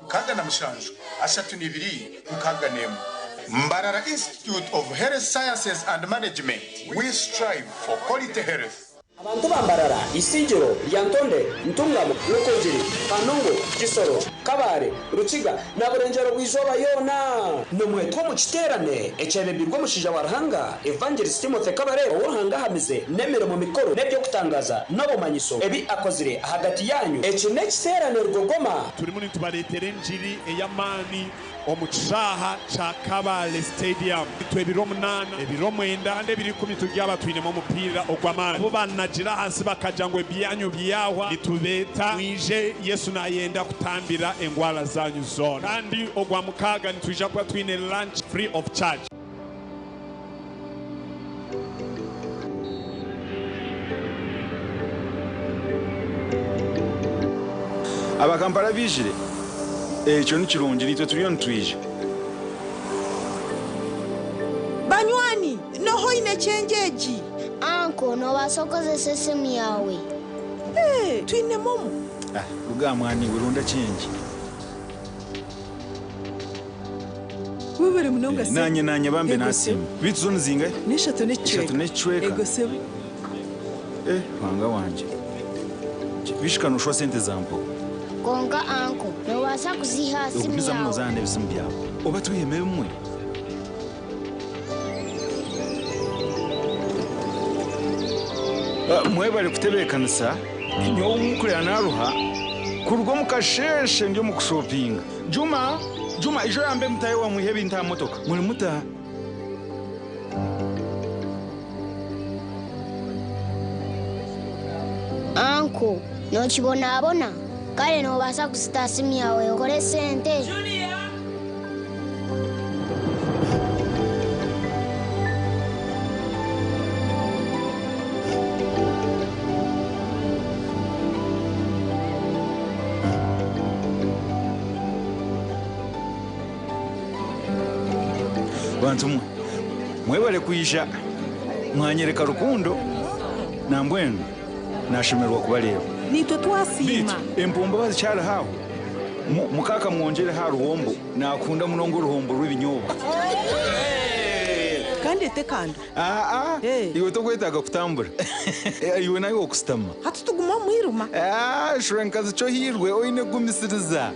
2 67 32 61. Mbarara Institute of Health Sciences and Management, we strive for quality health. Abantu bambarara, Isingiro, Lyantonde, Ntungamo, Rukungiri, Kanungu, Kisoro, Kabare, Rukiga na Burengyero bw'izooba yoona, nimwetwa omu kiteerane ekyebembirwe omushaija wa Ruhanga Evangelist Timothy Kabare, ou Ruhanga ahamize n'emirimo mikuru n'eby'okutangaza n'obumanyiso ebi akozire ahagati yanyu. Eki n'ekiteerane rugogoma. Turimu nitubareetera enjiri ey'amaani omu kishaaha kya Kabale Stadium. Itwe ebiro 8, ebiro 9 kandi ebiro 10 turyaba twinemu omupiira ogw'amaani. Bo banagira ahansi bakagira ngu ebyanyu byahwa, nitubeeta mwije, Yesu nayenda kutambira engwara zanyu zoona. Kandi ogwa 6 nitwija kuba twine lunch free of charge. Abakampala bijire, ekyo ni kirungi, nitwe turiyo nitwija. Twine change egi. Anko, noobaasa kukozesa esimu yaawe. Hey, twine momo. Ah, ruga mwani ronda change. Webare munonga Eh, nanye nanye bambe nasiima. Bitu zone zingahe? N'eshatu n'ekicweka. Eshatu n'ekicweka. Ego sebo. Eh, wanga wanje. Bishikanushwa sente zampo. Konka anko, noobaasa kuziha aha simu Ogumiza muno yaawe. zana ebisimu byawe. Oba twiheme bimwe. Ah, Mwebale kutebeekanisa nyowe nkurira naruha kuruga omu kasheshe ndi omu kushopinga. Juma, Juma ijo yambe mutahe wamwihe ebintu aha motoka. Muri muta. Anko, nookibonabona? Kare noobaasa kuzita aha simu yaawe okore sente. Bantu mwe mwebale kwija mwanyereka rukundo nambwenu nashemerwa kubareeba. Nitwe twasiima. Empumba bazikyari aho mukaka mwongere ha ruhombo nakunda munonga oruhombo rw'ebinyobwa. Kandi etekando. Aa, iwe tokwetaaga kutambura. Eh, iwe nawe okusitama. Hati tuguma omwiruma. Ah, shura nkazi kyo hirwe oine kugumisiriza.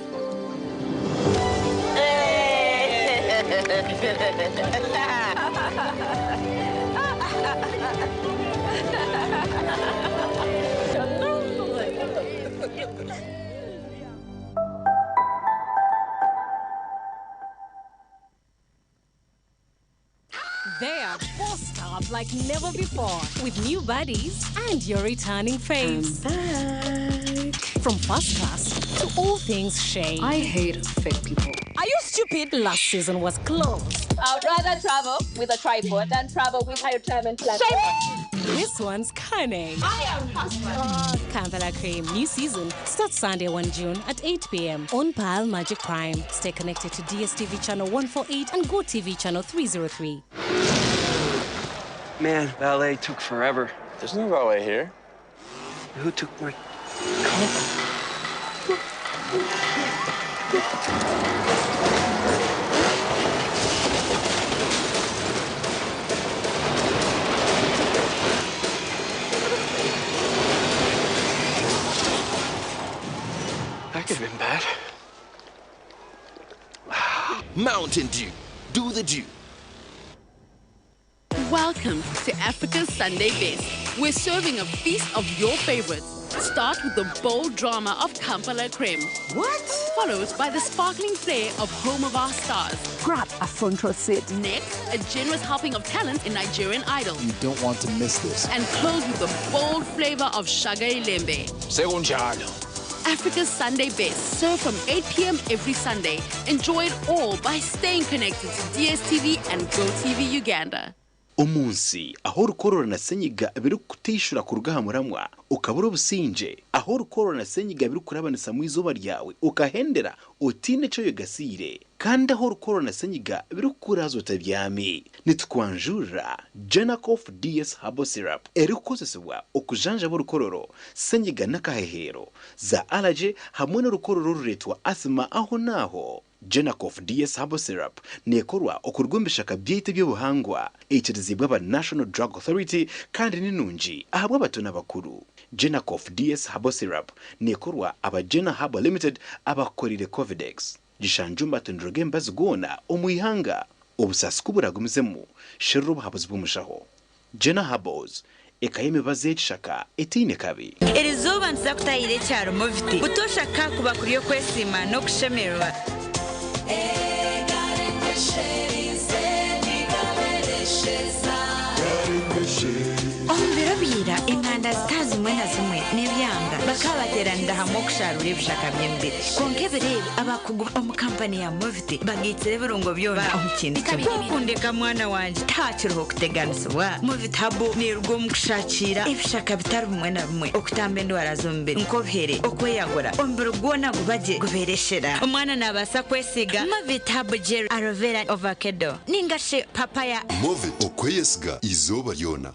They are bossed up like never before with new buddies and your returning faves. From first class to all things shade. I hate fake people. Are you stupid? Last season was close. I'd rather travel with a tripod than travel with a retirement plan. This one's cunning. I am husband. Kampala Cream new season starts Sunday 1 June at 8 p.m. on Pearl Magic Prime. Stay connected to DSTV channel 148 and GoTV channel 303. Man, ballet took forever. There's no ballet here. Who took my coat? That could have been bad. Mountain Dew. Do the dew. Welcome to Africa's Sunday Best. We're serving a feast of your favorites. Start with the bold drama of Kampala Creme. What? Followed by the sparkling flair of Home of Our Stars. Grab a front row seat. Next, a generous helping of talent in Nigerian Idol. You don't want to miss this. And close with the bold flavor of Shaga Ilembe. Sekunjalo. Africa's Sunday Best, served from 8 p.m. every Sunday. Enjoy it all by staying connected to DSTV and GoTV Uganda. Omunsi aho urukorora na senyiga biri kutishura kuruga aha muramwa ukabura obusinge, aho urukorora na senyiga biri kurabanisa mu izooba ryawe ukahendera otiine ekyo oyegasiire, kandi aho urukorora na senyiga biri kukuraaza otabyami, nitukwanjurira Genacof DS Herbal Syrup erikukozesebwa okujanjaba orukororo, senyiga n'akahehero, za allergy hamwe n'orukororo orureetwa asthma aho n'aho. Genacof DS Herbal Syrup neekorwa okuruga omu bishaka byaitu eby'obuhangwa, eikirizibwa aba National Drug Authority kandi ni nungi ahabw'abato n'abakuru. Genacof DS Herbal Syrup neekorwa aba Gena Herbal Limited abakukorire Covidex. Gishanjumba amatondero g'emibazi goona omu ihanga. Obusaasi ku buragumizemu, sherura obuhabuzi bw'omushaho. Gena Herbals, eka y'emibazi y'ekishaka etaine kabi. Erizooba nituza kutahira ekyaro Moviti. Butoosha kakuba kuri okwesiima n'okushemererwa. Omu biro bya ira, enganda zitazi zimwe na zimwe n'ebyanga bakaba bateeranira hamwe okusharura ebishaka by'emibiri. Kwonka ebiro ebi abakugu omu kampani ya Moviti bagaitsire ebirungo byona omu kintu kimwe. Ku okundeka mwana wangye tihakiriho okuteganisibwa. Moviti Herbal neeruga omu kushakiira ebishaka bitari bimwe na bimwe okutamba endwara z'omubiri nk'obuhere, okweyagura, omubiri gwona guba gye gubeera eshera. Omwana naabaasa kwesiiga Movit Herbal Gel Aloe Vera Ovakedo ninga shi Papaya. Movit okweyesiga eizooba ryona.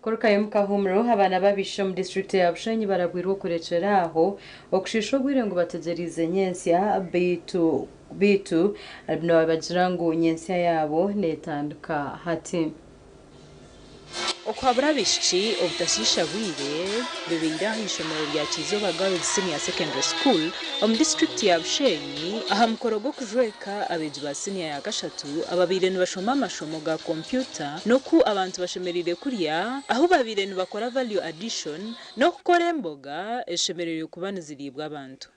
Kurukayo omu kahuumuro, abaana b'abaishiki omu disiturikiti ya Bushenyi barabwirwe okurekyera aho okushiisha obwire ngu bategyereize nyentsya beitu beitu nibagira ngu nyentsya yaabo netandika hati. Okuhabura abaishiki obutashiisha bwire bibaire aha ishomero rya Kyizooba Girls Senior Secondary School omu disiturikiti ya Bushenyi aha mukoro gw'okujweka abeegi ba siniya ya kashatu ababaire nibashoma amashomo ga kompyuta n'oku abantu bashemereire kurya ahu babaire nibakora value addition n'okukora emboga ezishemereire kuba niziriibwa abantu.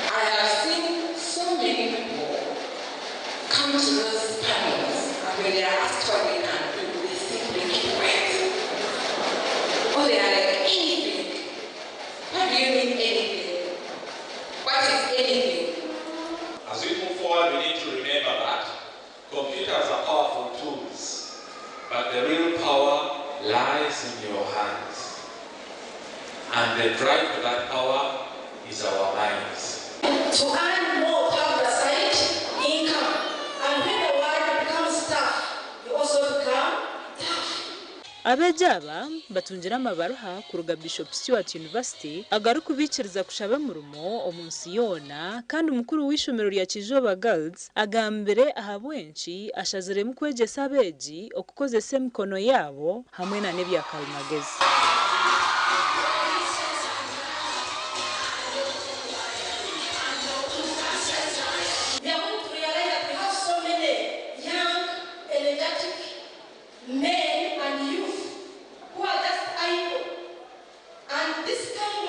I have seen so many people come to those panels and when they are asked what they can do, they simply keep quiet. Or they are like, anything. What do you mean anything? What is anything? As we move forward, we need to remember that computers are powerful tools, but the real power lies in your hands. And the drive to that power is our minds. To earn more to have the side income. And when the world becomes tough, you also become tough. Abeegi aba batungire amabaruha kuruga Bishop Stuart University agarikubaikiriza kushaba emirimo omu nsi yoona kandi mukuru w'eishomero rya Kyizooba Girls agambire ahabw'enki ashaziremu kwegyesa abeegi okukozesa emikono yaabo hamwe na n'ebya karimagezi. We are going to realize that we have so many young, energetic men and youth who are just idle. And this kind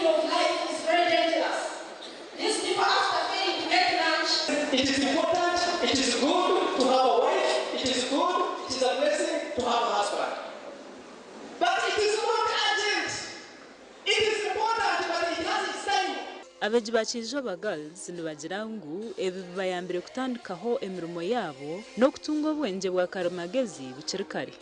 of life is very dangerous. These people, after failing to get lunch, It is important, it is good to have a wife, it is good, it is a blessing to have a husband. But it is not urgent. It is important, but it has its time. Abeegi ba Kyizooba Girls nibagira ngu ebi bibayambire kutandikaho emirimo yaabo n'okutunga obwengye bwa karimagezi bukiri kare.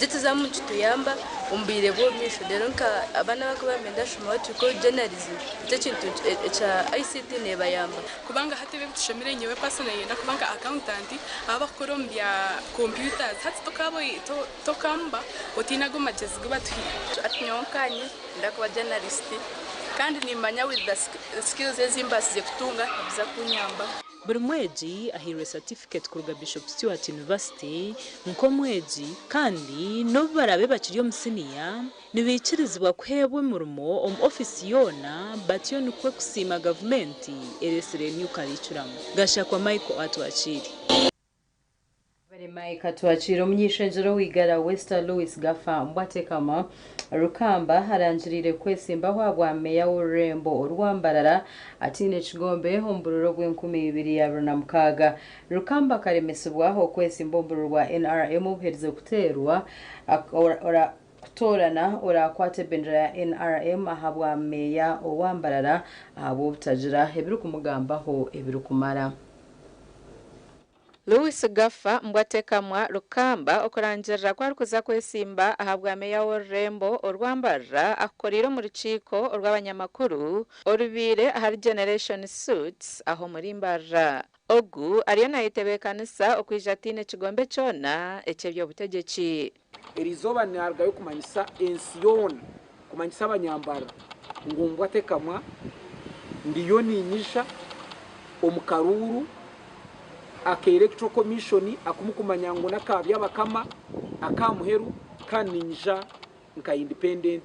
Tuzamu kituyamba omu bwire bw'omumaisho reero nka abaana abakuba nibenda kushoma bati journalism nikyo kintu ekya ICT neebayamba. Kubanga hati ebi tushomire, nyowe personally nyenda kuba nka accountant abakukora omu bya computers. Hati tokaba tokamba otiine ago magyezi gu batuhaire. Ati nyowe nkanye ndakuba journalist kandi nimanya with the skills ezimbasize kutunga nibiza kunyamba. Buri mwegi ahairwe certificate kuruga Bishop Stuart University nk'omwegi kandi n'obu baraabe bakiri omu siniya nibaikirizibwa kuheebwa emirimo omu ofiisi yoona batyo nikwo kusiima gavumenti ereetsire new curriculum. Gashakwa Michael Atwakire. Mike Atwakire. Omunyishengyero w'Igara West Louis Gafa Mbwatekamwa Rukamba arangiriire kwesimbaho ahabwa meeya w'orurembo orwa Mbarara atiine ekigombe omu bururu obw'e2026. Rukamba akaremesibwa okwesimba omu bururu bwa NRM obuherize kuteerwa kutoorana orakwata ebendera ya NRM ahabwa meeya owa Mbarara ahabw'obutagira ebirikumugambaho ebirikumara. Louis Gafa Mbwatekamwa Rukamba okurangirira ku arikuza kwesimba ahabwa meeya w'orurembo orwa Mbarara akukoreire omu rukiiko orw'abanyamakuru orubaire ahari Generation Suites aho muri Mbarara. Ogu ariyo nayetebeekanisa okwija atiine ekigombe kyona eky'eby'obutegyeki. Eri izooba narugayo kumanyisa ensi yoona, kumanyisa abanyambarara ngu Mbwatekamwa ndiyo niinyija omu karuuru aka Electoral Commission akumukumanya ngu n'aka Byabakama aka muheru kandi niinyija nka independent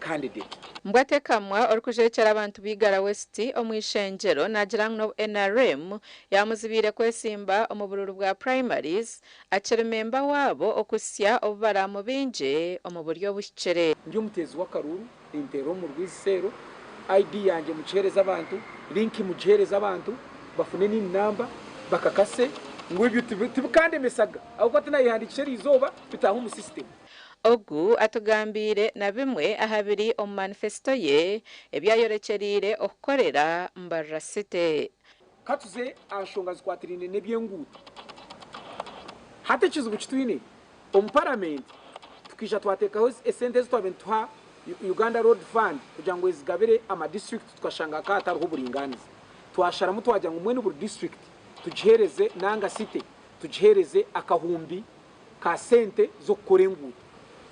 candidate. Mbwatekamwa orikujekyera abantu b'Igara West omu ishengyero naagira ngu n'obu NRM yamuzibiire kwesimba omu bururu bwa primaries, akiri memba waabo okuhitsya obu baraamubingye omu buryo obuhikire. Ndi omuteezi w'akaruuru, ninteera omu Rwizi Seero, ID yangye mugiheereze abantu, link mugiheereze abantu bafune NIN number bakakase ngu ebyo tibikandemesaga ahabw'okuba tinayehandiikisa eriizooba bitaaha omu system. Ogu atugambiire na bimwe aha biri omu manifesito ye ebi ayorekyereire okukorera Mbarara City. Ka tuze aha nshonga zikwatiraine n'eby'enguuto. Hati ekizibu ki twine, omu paramenti tukaija twateekaho esente ezi twabaire nituha Uganda Road Fund kugira ngu ezigabire amadisiturikiti tukashanga hakaba hatariho oburingaaniza. Twasharamu twagira ngu mbwenu buri disiturikiti tugiheereze nanga city tugiheereze akahumbi ka sente z'okukora enguuto.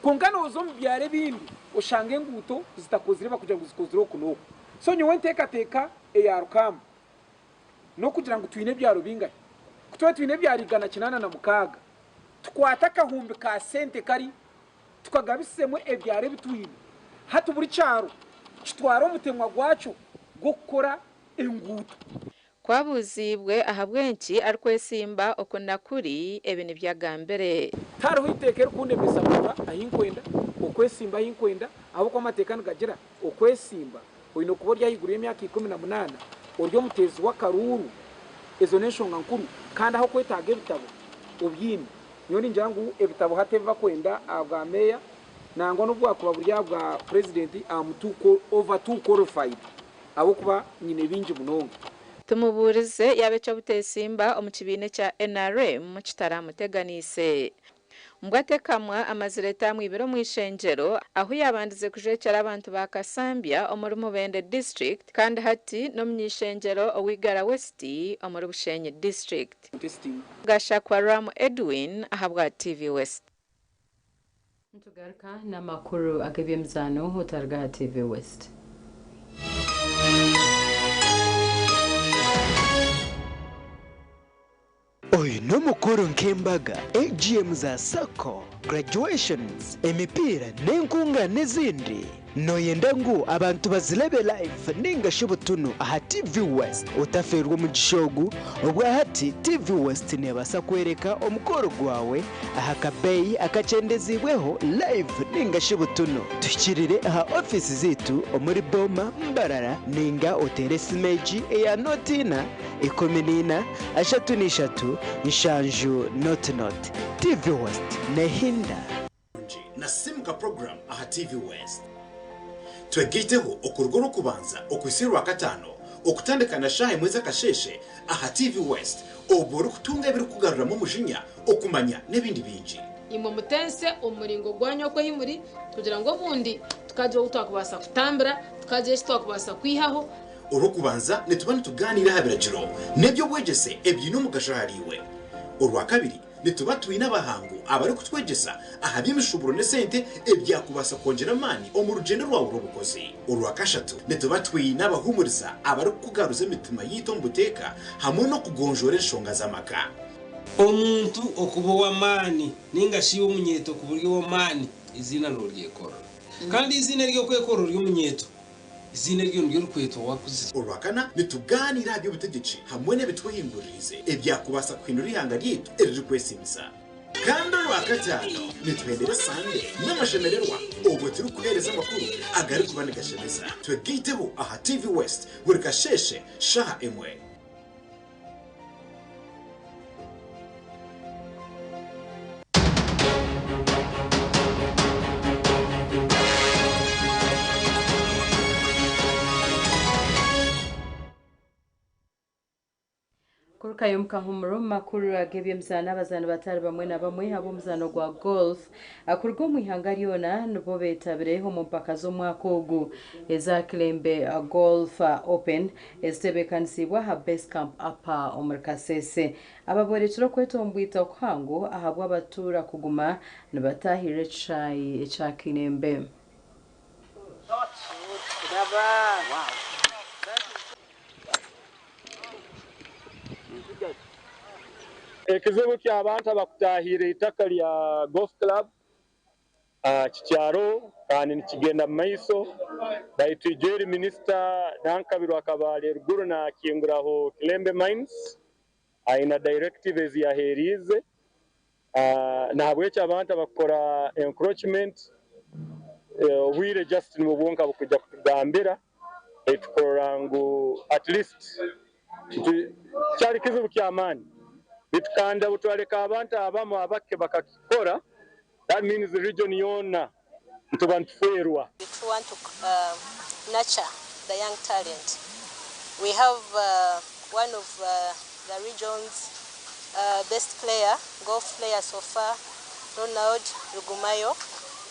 Kwonka nooza omu byaro ebindi oshanga enguuto zitakozire bakugira ngu zikozire oku n'oku. So nyowe enteekateeka eya Rukamba n'okugira ngu twine ebyaro bingahi? Ku tube twine ebyaro 806, tukwate akahumbi ka sente kari tukagabisemu ebyaro ebi twine. Hati buri kyaro kitware omutemwa gwakyo gw'okukora enguuto. Ku abuuziibwe ahabw'enki arikwesimba oku na kuri, ebi nibyo agambire. Tihariho eiteeka erikundemesa kuba ahi nkwenda, okwesimba ahi nkwenda, ahabw'okuba amateeka nigagira okwesimba oine kuba ori ahaiguru y'emyaka 18, ori omuteezi w'akaruuru, ezo n'enshonga nkuru kandi ah'okwetaaga ebitabo obyine. Nyowe ningira ngu ebitabo hati ebi bakwenda aha bwa meeya nangwa n'obu bwakuba buri aha bwa purezidenti am too over too qualified ahabw'okuba nyine bingi munonga. Tumubuurize yaaba eky'obuteesimba omu kibiina ekya NRM kitaramuteganiise. Mbwatekamwa amazire etaamu ibiri omu ishengyero ahu yaabandize kujwekyera abantu ba Kasambya omuri Mubende District kandi hati n'omuny'ishengyero ow'Igara West omuri Bushenyi District. Gashakwa Ram Edwin ahabwa TV West. Nitugaruka n'amakuru ag'eby'emizaano otaruga aha TV West. Oyu n'omukoro nk'embaga, AGM za sacco, graduations, emipiira n'enkungaana ezindi. Nooyenda ngu abantu bazirebe live ninga shi butunu aha TV West? Otafeerwa omugisha ogu, obwahati TV West neebaasa kworeka omukoro gwawe aha kabeeyi akakyendeziibweho live ninga shi butunu. Tuhikirire aha ofiisi zaitu omuri Boma, Mbarara ninga oteere esimu egi eya nooti ina, 14, 33, 70 nooti nooti. TV West neehinda. Na Simuka Program aha TV West. Twegaiteho okuruga Orwokubanza okuhitsya Orwakataano okutandika na shaaha emwe z'akasheeshe aha TV West obwo orikutunga ebirikukugaruramu omujinya, okumanya n'ebindi bingi. Imwe mutense omu muringo gwanyu oku ahi muri, kugira ngu obundi tukagira ou twakubaasa kutambira, tukagira eki twakubaasa kwihaho. Orwokubanza nituba nitugaaniira aha biragiro n'eby'obwegyese ebiine omugasho ahariiwe. Orwakabiri Nituba twine abahangu abarikutwegyesa aha by'emishuuburo n'esente ebyakubaasa kwongyera amaani omu rugyendo rwawe rw'obukozi. Orwakashatu, nituba twine abahuumuriza abarikukugaruza emitima yaitu omu buteeka hamwe n'okugonjoora enshonga z'amaka. Omuntu okuba ow'amaani nainga shi iwe omunyeeto kuba ori ow'amaani, eiziina nooryekorera. Kandi eiziina ery'okwekorera ori omunyeeto, Eiziina eryo niryo orikwetwa owakuzire. Orwakana, nitugaaniira aha by'obutegyeki hamwe n'ebitwehinguririize ebyakubaasa kuhindura eihanga ryaitu eririkwesiimisa. Kandi Orwakataano, nituhendera esande n'amashemererwa obwo turikuheereza amakuru agarikuba nigashemeza. Twegaiteho aha TV West buri kasheeshe shaaha emwe. Kurukayo omu kahumuro omu makuru ag'eby'emizaano abazaani batari bamwe na bamwe ab'omuzaano gwa golf kuruga omu ihanga ryona nibo beetabire omu mpaka z'omwaka ogu eza Kilembe Golf Open ezitebeekanisiibwe aha Base Camp Upper omuri Kasese. Aba boorekire okwetombwita okuhango ahabw'abatuura kuguma nibataahirira ekishaayi ekya Kilembe. Ekizibu ky'abantu abakutahiire eitaka lya Golf Club Kikyaro kandi nikigenda mu maiso baitu ijeri minisita Nankabirwa akaba ali eruguru nakinguraho Kilembe Mines aina directive eziyaheriize. Nahabwekyo abantu abakukora encroachment, obwire just nibwo bwonka bukujja kutugambira baitu kurora ngu at least kyali kizibu ky'amaani baitu kandi obu twareka abantu abamu abake bakakikora, that means region yoona nituba nitufeerwa. We want to nurture the young talent. We have one of the region's best player, golf player so far, Ronald Rugumayo,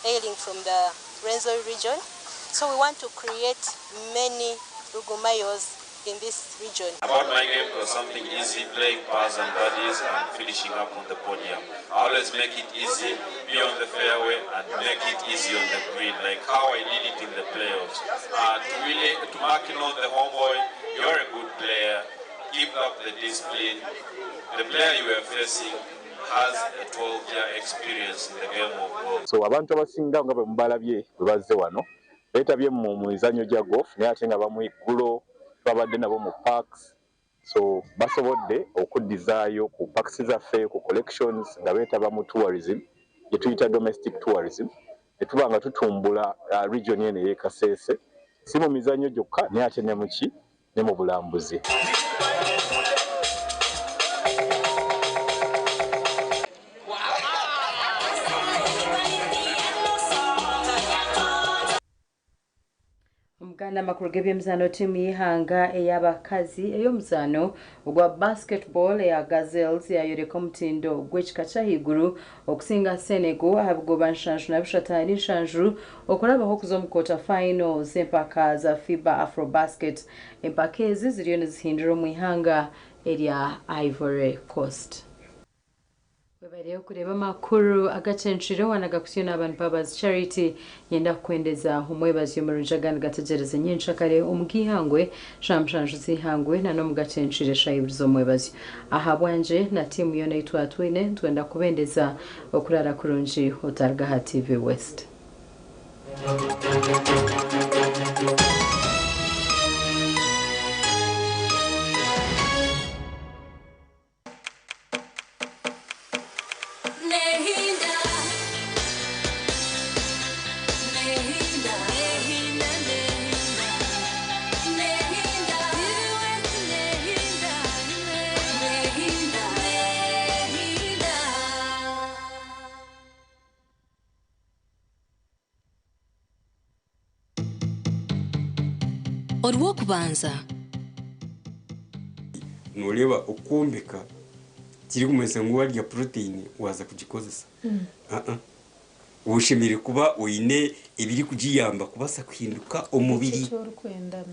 hailing from the Rwenzori region. So we want to create many Rugumayos in this region. About my game, it was something easy, playing pars and birdies and finishing up on the podium. I always make it easy, be on the fairway and make it easy on the green, like how I did it in the playoffs. To Willie, to Makino, the homeboy, you're a good player. Keep up the discipline. The player you are facing has a 12-year experience in the game of golf. So abantu abasinga nga bwe mubalabye bwe bazze wano beetabye mu mizannyo gya golf, naye ate nga bamu eggulo twabadde nabo mu parks, so basobodde okuddizaayo ku parks zaffe ku collections nga beetaba mu tourism gye tuyita domestic tourism, ne tuba nga tutumbula region eno ey'e Kasese si mu mizannyo gyokka naye ate ne muki ne mu bulambuzi. Omuganda amakuru g'ebyemizaano, ttiimu y'eihanga ey'abakazi ey'omuzaano ogwa basketball eya Gazelles yayoreka omutindo gw'ekika ky'ahaiguru okusinga Senegal aha bigoba 73-7 okurabaho okuza omu quarter finals empaka za FIBA Afrobasket. Empaka ezi ziriyo nizihindura omu ihanga erya Ivory Coast. Webariyo kureba amakuru agacencire wanagakusiyo n'abantu babazi Charity. Nyenda kukwendeza omwebazi omurungi agandi gategereze nyenshakare omu gihangwe 7:30 z'ihangwe na n'omu gacencire 2:00 z'omwebazi. Aha bwanje na tiimu yoona ei twatwine twenda kubendeza okurara kurungi otaruga aha TV West. Nehinda, nehinda, nehinda, nehinda, nehinda, nehinda, nehinda. Orw'okubanza Noreeba okwombeka kirikumanyisa ngu warya protein waaza kugikozesa. Aa oshemereire kuba oine ebirikugiyamba kubaasa kuhinduka omubiri. Eki orikwenda.